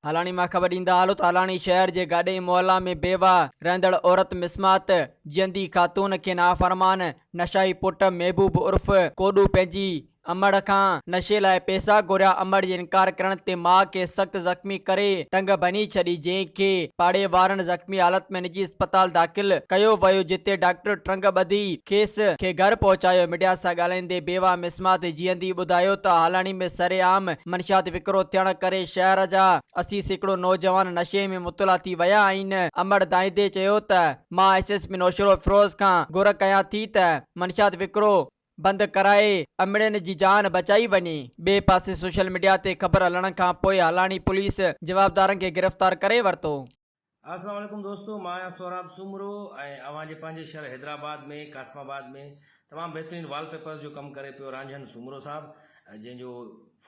هالاڻي مان خبر ڏيندا هلو ته هالاڻي شهر جي گاڏئي محلا ۾ بيواهه رهندڙ عورت مسمات جيئندي خاتون کي نافرمان نشائي پٽ محبوب عرف ڪوڏو پنهنجي امڙ کان نشي لاء پئسا گهريا، امڙ جي انڪار ڪرڻ تي ماء کي سخت زخمي ڪري ٽنگ ڀڃي ڇڏي، جنهن کي پاڙي وارن زخمي حالت ۾ نجي اسپتال داخل ڪيو ويو، جتي ڊاڪٽر ٽنگ ٻڌي کيس کي گهر پهچايو، ميڊيا سان ڳالهائيندي بيواهه مسمات جيئندي ٻڌايو ته هالاڻي ۾ سرعام منشيات وڪرو ٿيڻ ڪري شهر جا 80% نوجوان نشي ۾ مبتلا ٿي ويا آهن، امڙ دانهيندي چيو ته مان ايس ايس پي نوشهروفيروز کان گهر ڪيان ٿي ته منشيات وڪرو بند ڪرائي امڙين جي جان بچائي وڃي. ٻئي پاسي سوشل ميڊيا تي خبر هلڻ کان پوء هالاڻي پوليس جوابدارن کي گرفتار ڪري ورتو. السلام عليڪم دوستو مان آهيان سهراب سومرو ۽ اوهان جي پنهنجي شهر حيدرآباد ۾ قاسم آباد ۾ تمام بهترين وال پيپرز جو ڪم ڪري پيو رانجهن سومرو صاحب جنهن جو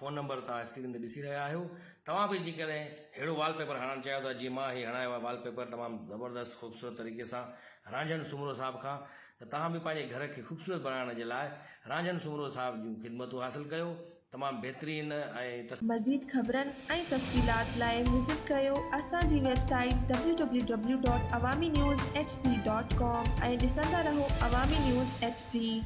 فون نمبر توهان اسڪرين تي ڏسي رهيا آهيو توهان به جيڪڏهن ههڙو وال پيپر هڻڻ چاهيو ٿا جيئن مان هي هڻايو آهي وال پيپر تمام زبردست خوبصورت طريقي سان رانجهن سومرو صاحب کان ته توهان به پنهنجي گهر کي خوبصورت بڻائڻ جي لاء رانجهن سومرو صاحب جون خدمتون حاصل ڪيو تمام بهترين ۽. مزيد خبرن ۽ تفصيلات لاء وزٽ ڪريو اسان جي website W W W dot Awami news H D dot com ۽ ڏسندا رهو عوامي نيوز ايڇ ڊي.